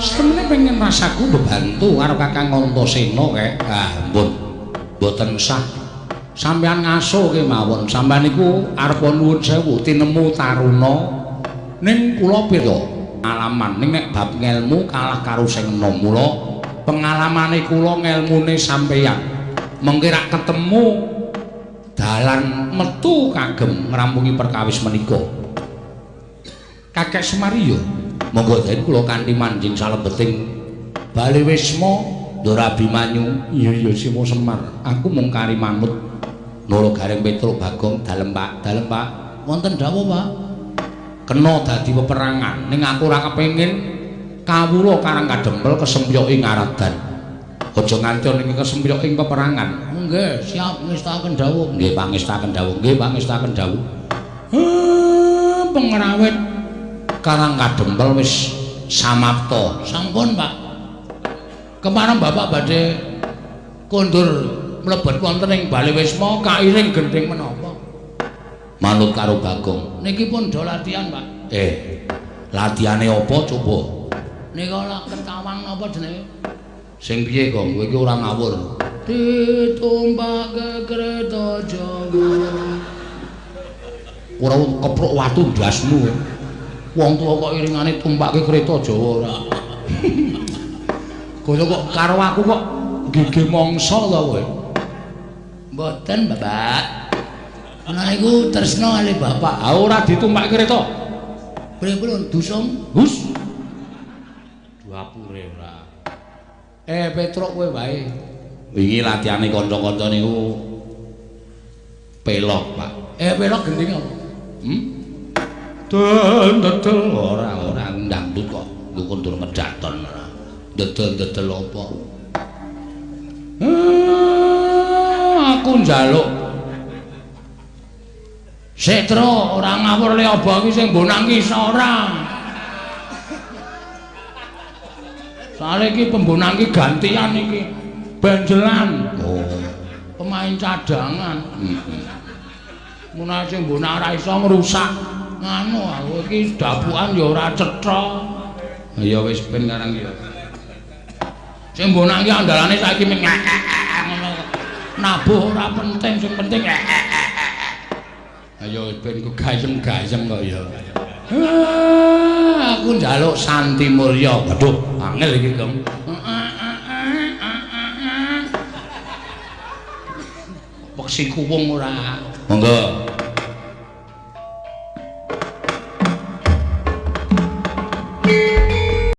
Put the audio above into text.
Semene pengen rasaku bebantu karo Kakang Antasena kek. Ah, ampun. Mboten sah. Sampeyan ngaso kemawon. Sampeyan niku arep nuwun sewu tinemu taruna ning kula pira pengalaman ning nek bab ngelmu kalah karo sing enom. Mula pengalamane kula ngelmune sampeyan. Mengke rak ketemu dalan metu kagem ngrampungi perkawis menika. Kakek Semar iya. Monggo den kula kanthi manjing salebeting Bale Wisma Ndara Abimanyu. Iya iya Simo Semar. Aku mung kari manut Nara Gareng Petruk Bagong. Dalem Pak, dalem Pak. Wonten dawuh Pak. Kena dadi peperangan ning aku ora kepengin kawula Karang Kadempel kesempyok ing aradan. Aja nganti ana ing kesempyok ing peperangan. Nggih, siap ngestaken dawuh. Nggih, pangestaken dawuh. Nggih, pangestaken dawuh. Pengrawit Karang Kadempel wis samapta. Sampun, Pak. Kepareng Bapak badhe kondur mlebet wonten ing Bale Wisma kairing gendhing menapa? Manut karo Bagong. Niki pun do latihan, Pak. Latihane apa coba? Nika lak ketawang napa jenenge? Sing piye, Gong? Kowe iki ora ngawur. Ditumpake kereta Jawa. Ora kepruk watu ndasmu. Wong tuwa kok iringane tumpake kereta Jawa ora. Kaya kok karo aku kok gege mangsa ta kowe? Mboten, Bapak. Kula niku tresna kalih bapak. Ah ora ditumpaki kereta. Pripun dusung? Hus. Dapure ora. Petruk kowe wae. Wingi latihane kanca-kanca niku pelok, Pak. Pelok gending apa? Hmm? Dedel ora ora ndangdut kok. Nggo kondur ngedaton ora. Dedel-dedel apa? Aku njaluk. Setra ora ngawur le apa iki sing mbonang ki iso ora. Soale iki pembonang ki gantian iki. Benjelan. Oh. Pemain cadangan. Heeh. Mun sing mbonang ora iso ngrusak nganu aku iki dapukan ya ora cetha. Ya wis ben karang ya. Sing mbonang ki andalane saiki ming ngono. Nabuh ora penting, sing penting. Ayo ben kegayeng-gayeng kok ya. Aku njaluk Santi Mulya. Waduh, angel iki, Gong. Peksi kuwung ora. Monggo.